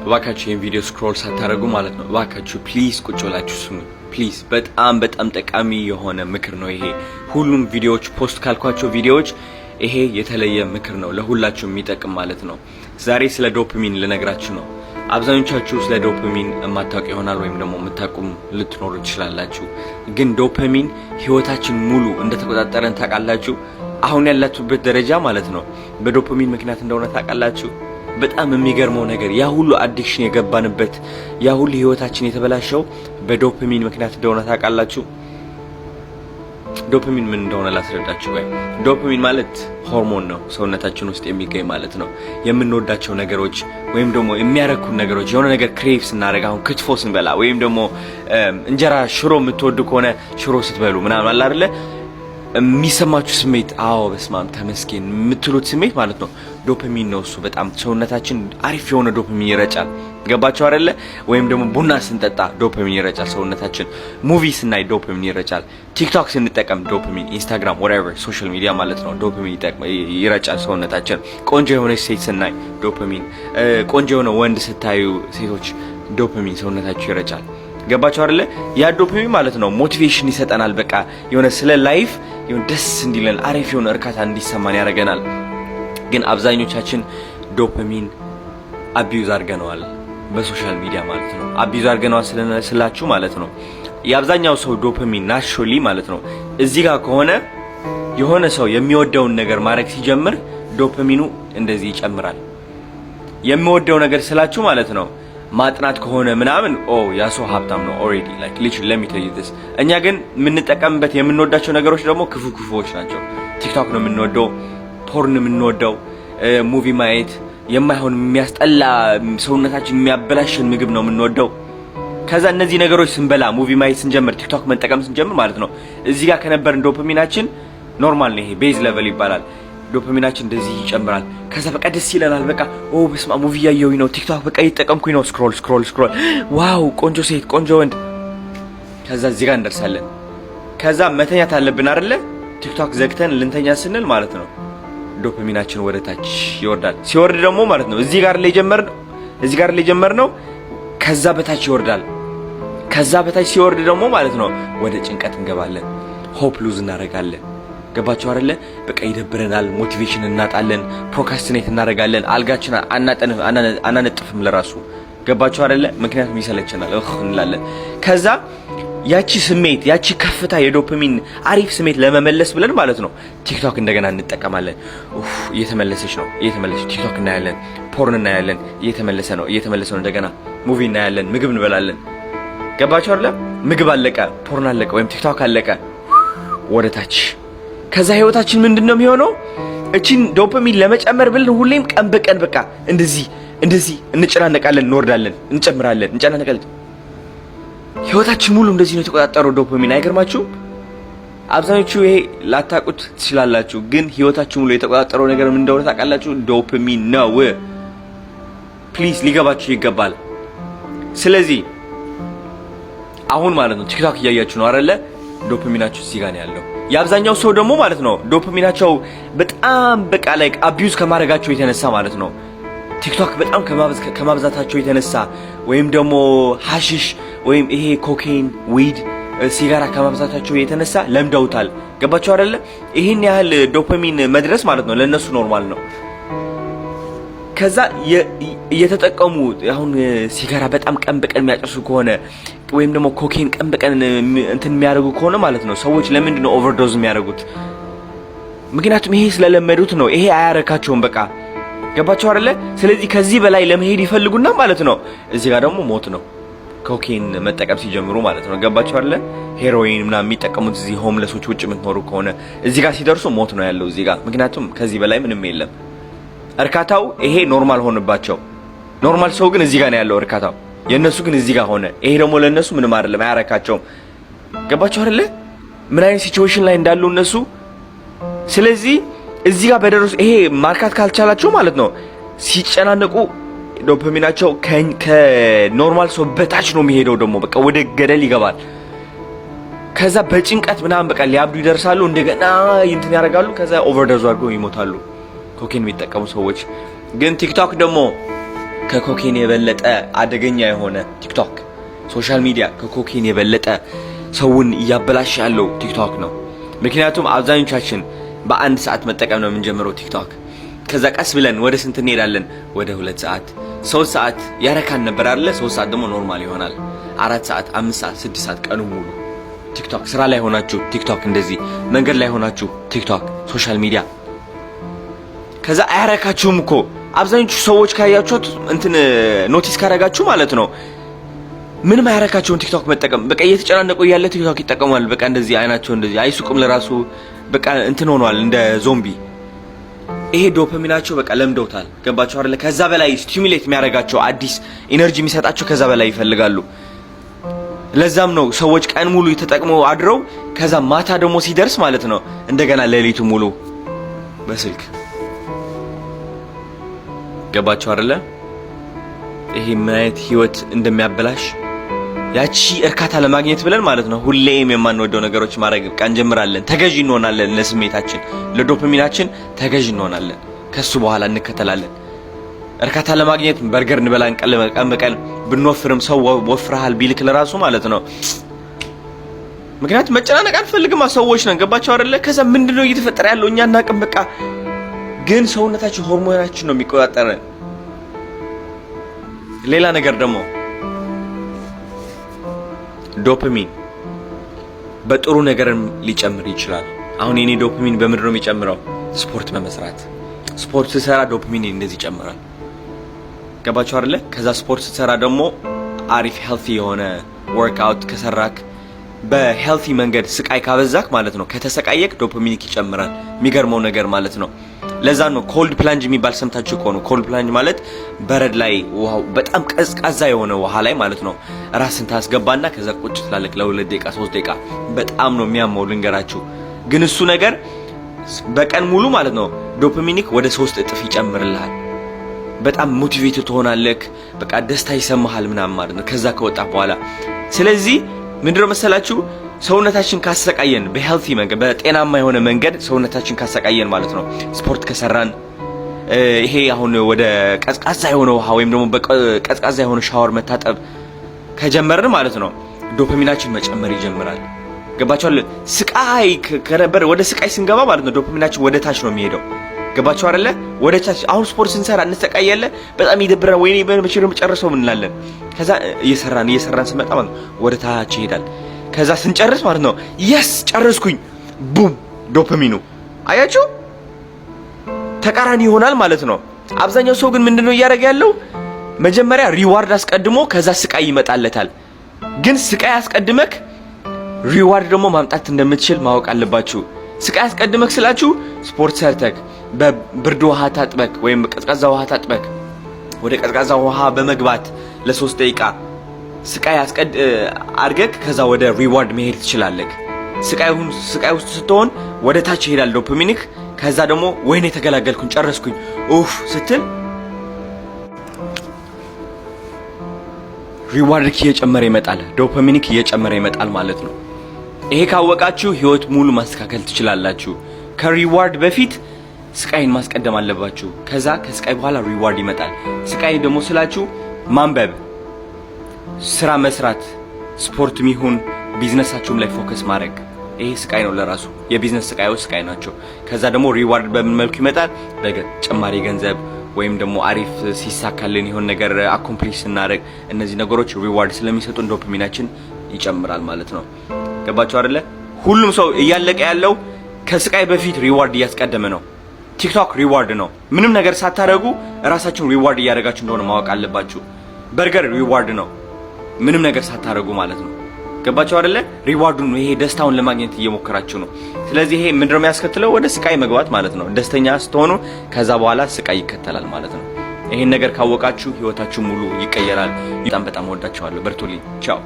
እባካችሁ ይህን ቪዲዮ scroll ሳታደርጉ ማለት ነው፣ እባካችሁ please ቁጭ ብላችሁ ስሙ። Please፣ በጣም በጣም ጠቃሚ የሆነ ምክር ነው ይሄ። ሁሉም ቪዲዮዎች post ካልኳቸው ቪዲዮዎች ይሄ የተለየ ምክር ነው፣ ለሁላችሁ የሚጠቅም ማለት ነው። ዛሬ ስለ ዶፓሚን ልነግራችሁ ነው። አብዛኞቻችሁ ስለ ዶፓሚን የማታውቁ ይሆናል ወይም ደግሞ የምታውቁም ልትኖሩ ትችላላችሁ። ግን ዶፓሚን ህይወታችን ሙሉ እንደተቆጣጠረን ታውቃላችሁ። አሁን ያላችሁበት ደረጃ ማለት ነው በዶፓሚን ምክንያት እንደሆነ ታውቃላችሁ። በጣም የሚገርመው ነገር ያ ሁሉ addiction የገባንበት፣ ያ ሁሉ ህይወታችን የተበላሸው በዶፓሚን ምክንያት እንደሆነ ታውቃላችሁ። ዶፓሚን ምን እንደሆነ ላስረዳችሁ። ወይ ዶፓሚን ማለት ሆርሞን ነው፣ ሰውነታችን ውስጥ የሚገኝ ማለት ነው። የምንወዳቸው ነገሮች ወይም ደግሞ የሚያረኩን ነገሮች፣ የሆነ ነገር crave ስናደርግ፣ አሁን ክትፎ ስንበላ ወይም ደግሞ እንጀራ ሽሮ የምትወዱ ከሆነ ሽሮ ስትበሉ ምናምን አለ አይደለ የሚሰማችሁ ስሜት፣ አዎ በስማም ተመስገን የምትሉት ስሜት ማለት ነው። ዶፓሚን ነው እሱ። በጣም ሰውነታችን አሪፍ የሆነ ዶፓሚን ይረጫል። ገባችሁ አይደለ? ወይም ደግሞ ቡና ስንጠጣ ዶፓሚን ይረጫል ሰውነታችን። Movie ስናይ ዶፓሚን ይረጫል። ቲክቶክ ስንጠቀም ዶፓሚን፣ ኢንስታግራም፣ whatever social media ማለት ነው፣ ዶፓሚን ይረጫል ሰውነታችን። ቆንጆ የሆነች ሴት ስናይ ዶፓሚን፣ ቆንጆ የሆነ ወንድ ስታዩ ሴቶች ዶፓሚን ሰውነታችሁ ይረጫል። ገባችሁ አይደለ? ያ ዶፓሚን ማለት ነው motivation ይሰጠናል። በቃ የሆነ ስለ life የሆነ ደስ እንዲለን፣ አሪፍ የሆነ እርካታ እንዲሰማን ያደርገናል። ግን አብዛኞቻችን ዶፓሚን abuse አድርገነዋል በ social media ማለት ነው። Abuse አድርገነዋል ስላችሁ ማለት ነው የአብዛኛው ሰው ዶፓሚን naturally ማለት ነው እዚህ ጋር ከሆነ፣ የሆነ ሰው የሚወደውን ነገር ማድረግ ሲጀምር ዶፓሚኑ እንደዚህ ይጨምራል። የሚወደው ነገር ስላችሁ ማለት ነው ማጥናት ከሆነ ምናምን፣ ኦ ያ ሰው ሀብታም ነው already, like literally, let me tell you this። እኛ ግን የምንጠቀምበት የምንወዳቸው ነገሮች ደግሞ ክፉ ክፉዎች ናቸው። ቲክቶክ ነው የምንወደው፣ porn የምንወደው፣ movie ማየት፣ የማይሆን የሚያስጠላ ሰውነታችን የሚያበላሽን ምግብ ነው የምንወደው። ከዛ እነዚህ ነገሮች ስንበላ፣ movie ማየት ስንጀምር፣ ቲክቶክ መጠቀም ስንጀምር ማለት ነው እዚህ ጋር ከነበርን ዶፓሚናችን normal ነው፣ ይሄ base level ይባላል። ዶፓሚናችን እንደዚህ ይጨምራል። ከዛ በቃ ደስ ይለናል። በቃ ኦ በስመ አብ movie እያየሁኝ ነው፣ ቲክቶክ በቃ እየተጠቀምኩኝ ነው፣ scroll scroll scroll፣ wow ቆንጆ ሴት፣ ቆንጆ ወንድ። ከዛ እዚህ ጋር እንደርሳለን። ከዛ መተኛት አለብን አይደለ? ቲክቶክ ዘግተን ልንተኛ ስንል ማለት ነው ዶፓሚናችን ወደ ታች ይወርዳል። ሲወርድ ደግሞ ማለት ነው እዚህ ጋር ላይ ጀመርነው ከዛ በታች ይወርዳል። ከዛ በታች ሲወርድ ደግሞ ማለት ነው ወደ ጭንቀት እንገባለን። Hope lose እናደርጋለን። ገባችሁ አይደለ? በቃ ይደብረናል፣ motivation እናጣለን፣ procrastinate እናደርጋለን፣ አልጋችን አናነጥፍም ለራሱ። ገባችሁ አይደለ? ምክንያቱም ይሰለቸናል፣ እህ እንላለን። ከዛ ያቺ ስሜት፣ ያቺ ከፍታ የዶፓሚን አሪፍ ስሜት ለመመለስ ብለን ማለት ነው ቲክቶክ እንደገና እንጠቀማለን። ኡፍ እየተመለሰች ነው፣ እየተመለሰች ቲክቶክ እናያለን፣ porn እናያለን፣ እየተመለሰ ነው፣ እየተመለሰ ነው። እንደገና movie እናያለን፣ ምግብ እንበላለን። ገባችሁ አይደለ? ምግብ አለቀ፣ porn አለቀ፣ ወይም ቲክቶክ አለቀ፣ ወደ ታች። ከዛ ህይወታችን ምንድን ነው የሚሆነው? እቺን ዶፓሚን ለመጨመር ብለን ሁሌም ቀን በቀን በቃ እንደዚህ እንደዚህ እንጨናነቃለን፣ እንወርዳለን፣ እንጨምራለን፣ እንጨናነቃለን። ህይወታችን ሙሉ እንደዚህ ነው የተቆጣጠረው ዶፓሚን። አይገርማችሁም? አብዛኞቹ ይሄ ላታውቁት ትችላላችሁ፣ ግን ህይወታችሁ ሙሉ የተቆጣጠረው ነገር ምን እንደሆነ ታውቃላችሁ? ዶፓሚን ነው። Please ሊገባችሁ ይገባል። ስለዚህ አሁን ማለት ነው ቲክቶክ እያያችሁ ነው አይደለ? ዶፓሚናችሁ እዚህ ጋር ነው ያለው። የአብዛኛው ሰው ደግሞ ማለት ነው ዶፓሚናቸው በጣም በቃ like abuse ከማድረጋቸው የተነሳ ማለት ነው፣ ቲክቶክ በጣም ከማብዛታቸው የተነሳ ወይም ደግሞ ሐሽሽ ወይም ይሄ ኮኬይን፣ weed፣ ሲጋራ ከማብዛታቸው የተነሳ ለምደውታል። ገባችሁ አይደለ? ይህን ያህል ዶፓሚን መድረስ ማለት ነው ለእነሱ normal ነው። ከዛ እየተጠቀሙ አሁን ሲጋራ በጣም ቀን በቀን የሚያጨሱ ከሆነ ወይም ደግሞ ኮኬን ቀን በቀን እንትን የሚያደርጉ ከሆነ ማለት ነው፣ ሰዎች ለምንድን ነው overdose የሚያደርጉት? ምክንያቱም ይሄ ስለለመዱት ነው። ይሄ አያረካቸውም። በቃ ገባችሁ አይደለ? ስለዚህ ከዚህ በላይ ለመሄድ ይፈልጉና ማለት ነው እዚህ ጋር ደግሞ ሞት ነው። ኮኬን መጠቀም ሲጀምሩ ማለት ነው። ገባችሁ አይደለ? Heroin ምናምን የሚጠቀሙት እዚህ homeless ኦች ውጭ የምትኖሩ ከሆነ እዚህ ጋር ሲደርሱ ሞት ነው ያለው እዚህ ጋር። ምክንያቱም ከዚህ በላይ ምንም የለም። እርካታው ይሄ normal ሆነባቸው። Normal ሰው ግን እዚህ ጋር ነው ያለው እርካታው፣ የእነሱ ግን እዚህ ጋር ሆነ። ይሄ ደግሞ ለእነሱ ምንም አይደለም፣ አያረካቸውም። ገባችሁ አይደለ? ምን አይነት situation ላይ እንዳሉ እነሱ። ስለዚህ እዚህ ጋር በደረሱ ይሄ ማርካት ካልቻላቸው ማለት ነው ሲጨናነቁ ዶፓሚናቸው ከ normal ሰው በታች ነው የሚሄደው። ደግሞ በቃ ወደ ገደል ይገባል። ከዛ በጭንቀት ምናምን በቃ ሊያብዱ ይደርሳሉ። እንደገና እንትን ያደርጋሉ። ከዛ overdose አድርገው ይሞታሉ። ኮኬን የሚጠቀሙ ሰዎች ግን ቲክቶክ ደግሞ ከኮኬን የበለጠ አደገኛ የሆነ ቲክቶክ፣ social media ከኮኬን የበለጠ ሰውን እያበላሸ ያለው ቲክቶክ ነው። ምክንያቱም አብዛኞቻችን በአንድ ሰዓት መጠቀም ነው የምንጀምረው ቲክቶክ። ከዛ ቀስ ብለን ወደ ስንት እንሄዳለን? ወደ 2 ሰዓት፣ 3 ሰዓት ያረካን ነበር አይደለ? 3 ሰዓት ደግሞ normal ይሆናል። 4 ሰዓት፣ 5 ሰዓት፣ 6 ሰዓት ቀኑ ሙሉ ቲክቶክ። ስራ ላይ ሆናችሁ ቲክቶክ፣ እንደዚህ መንገድ ላይ ሆናችሁ ቲክቶክ፣ social media። ከዛ አያረካችሁም እኮ። አብዛኞቹ ሰዎች ካያችሁት፣ እንትን notice ካረጋችሁ ማለት ነው፣ ምንም አያረካቸውም ቲክቶክ መጠቀም። በቃ እየተጨናነቁ እያለ ቲክቶክ ይጠቀማል። በቃ እንደዚህ አይናቸው እንደዚህ አይሱቅም ለራሱ፣ በቃ እንትን ሆኗል እንደ ዞምቢ። ይሄ ዶፓሚናቸው በቃ ለምደውታል። ገባቸው አይደለ? ከዛ በላይ stimulate የሚያደርጋቸው፣ አዲስ energy የሚሰጣቸው ከዛ በላይ ይፈልጋሉ። ለዛም ነው ሰዎች ቀን ሙሉ ተጠቅመው አድረው ከዛ ማታ ደግሞ ሲደርስ ማለት ነው እንደገና ሌሊቱ ሙሉ በስልክ። ገባቸው አይደለ? ይሄ ምን አይነት ህይወት እንደሚያበላሽ፣ ያቺ እርካታ ለማግኘት ብለን ማለት ነው ሁሌም የማንወደው ነገሮች ማድረግ በቃ እንጀምራለን። ተገዥ እንሆናለን፣ ለስሜታችን፣ ለዶፓሚናችን ተገዥ እንሆናለን። ከሱ በኋላ እንከተላለን። እርካታ ለማግኘት በርገር እንበላን ቀን በቀን፣ ብንወፍርም ሰው ወፍረሃል ቢልክ ለራሱ ማለት ነው። ምክንያቱም መጨናነቅ አንፈልግማ፣ ሰዎች ነን። ገባቸው አይደለ? ከዛ ምንድነው እየተፈጠረ ያለው እኛ እናቅም። በቃ ግን ሰውነታችን ሆርሞናችን ነው የሚቆጣጠረን። ሌላ ነገር ደግሞ ዶፓሚን በጥሩ ነገርም ሊጨምር ይችላል። አሁን የኔ ዶፓሚን በምንድን ነው የሚጨምረው? ስፖርት በመስራት። ስፖርት ስሰራ ዶፓሚን እንደዚህ ይጨምራል። ገባችሁ አይደለ? ከዛ ስፖርት ስትሰራ ደግሞ አሪፍ healthy የሆነ workout ከሰራክ፣ በ healthy መንገድ ስቃይ ካበዛክ ማለት ነው፣ ከተሰቃየክ ዶፓሚንክ ይጨምራል። የሚገርመው ነገር ማለት ነው። ለዛ ነው cold plunge የሚባል ሰምታችሁ ከሆነ፣ cold plunge ማለት በረድ ላይ፣ ውሃው በጣም ቀዝቃዛ የሆነ ውሃ ላይ ማለት ነው፣ ራስን ታስገባና ከዛ ቁጭ ትላለህ ለ2 ደቂቃ፣ 3 ደቂቃ። በጣም ነው የሚያመው ልንገራችሁ። ግን እሱ ነገር በቀን ሙሉ ማለት ነው ዶፓሚንክ ወደ 3 እጥፍ ይጨምርልሃል። በጣም motivated ትሆናለህ። በቃ ደስታ ይሰማሃል ምናምን ማለት ነው ከዛ ከወጣ በኋላ። ስለዚህ ምንድነው መሰላችሁ፣ ሰውነታችን ካሰቃየን በ healthy መንገድ፣ በጤናማ የሆነ መንገድ ሰውነታችን ካሰቃየን ማለት ነው፣ ስፖርት ከሰራን፣ ይሄ አሁን ወደ ቀዝቃዛ የሆነ ውሃ ወይም ደግሞ በቀዝቃዛ የሆነ ሻወር መታጠብ ከጀመርን ማለት ነው ዶፓሚናችን መጨመር ይጀምራል። ገባችኋል? ስቃይ ከነበር ወደ ስቃይ ስንገባ ማለት ነው ዶፓሚናችን ወደ ታች ነው የሚሄደው። ገባችሁ አይደለ? ወደ ታች። አሁን ስፖርት ስንሰራ እንሰቃያለን፣ በጣም ይደብራል። ወይኔ መቼ ነው የምጨርሰው እንላለን። ከዛ እየሰራን እየሰራን ስንመጣ ማለት ነው ወደ ታች ይሄዳል። ከዛ ስንጨርስ ማለት ነው yes ጨረስኩኝ፣ boom፣ ዶፓሚኑ አያችሁ ተቃራኒ ይሆናል ማለት ነው። አብዛኛው ሰው ግን ምንድነው እያደረገ ያለው? መጀመሪያ reward አስቀድሞ ከዛ ስቃይ ይመጣለታል። ግን ስቃይ አስቀድመክ reward ደግሞ ማምጣት እንደምትችል ማወቅ አለባችሁ። ስቃይ አስቀድመክ ስላችሁ ስፖርት ሰርተክ፣ በብርድ ውሃ ታጥበክ ወይም ቀዝቃዛ ውሃ ታጥበክ፣ ወደ ቀዝቃዛ ውሃ በመግባት ለ3 ደቂቃ ስቃይ አስቀድ አድርገክ ከዛ ወደ reward መሄድ ትችላለህ። ስቃይ ውስጥ ስትሆን ወደ ታች ይሄዳል ዶፓሚንክ። ከዛ ደግሞ ወይኔ ተገላገልኩኝ፣ ጨረስኩኝ፣ ኡፍ ስትል reward ክ እየጨመረ ይመጣል፣ ዶፓሚንክ እየጨመረ ይመጣል ማለት ነው። ይሄ ካወቃችሁ ህይወት ሙሉ ማስተካከል ትችላላችሁ። ከ reward በፊት ስቃይን ማስቀደም አለባችሁ። ከዛ ከስቃይ በኋላ reward ይመጣል። ስቃይ ደግሞ ስላችሁ ማንበብ፣ ስራ መስራት፣ ስፖርት ይሁን ቢዝነሳችሁም ላይ focus ማድረግ፣ ይሄ ስቃይ ነው ለራሱ። የቢዝነስ ስቃዮች ስቃይ ናቸው። ከዛ ደግሞ reward በምን መልኩ ይመጣል? በተጨማሪ ገንዘብ ወይም ደግሞ አሪፍ ሲሳካልን፣ የሆነ ነገር accomplish ስናደርግ፣ እነዚህ ነገሮች reward ስለሚሰጡን ዶፓሚናችን ይጨምራል ማለት ነው። ገባችሁ አይደለ? ሁሉም ሰው እያለቀ ያለው ከስቃይ በፊት reward እያስቀደመ ነው። ቲክቶክ reward ነው። ምንም ነገር ሳታደርጉ እራሳችሁን reward እያደረጋችሁ እንደሆነ ማወቅ አለባችሁ። በርገር reward ነው። ምንም ነገር ሳታደርጉ ማለት ነው። ገባችሁ አይደለ? Reward ኡን፣ ይሄ ደስታውን ለማግኘት እየሞከራችሁ ነው። ስለዚህ ይሄ ምንድነው የሚያስከትለው? ወደ ስቃይ መግባት ማለት ነው። ደስተኛ ስትሆኑ ከዛ በኋላ ስቃይ ይከተላል ማለት ነው። ይሄን ነገር ካወቃችሁ ህይወታችሁ ሙሉ ይቀየራል። በጣም በጣም እወዳችኋለሁ። በርቱልኝ። ቻው።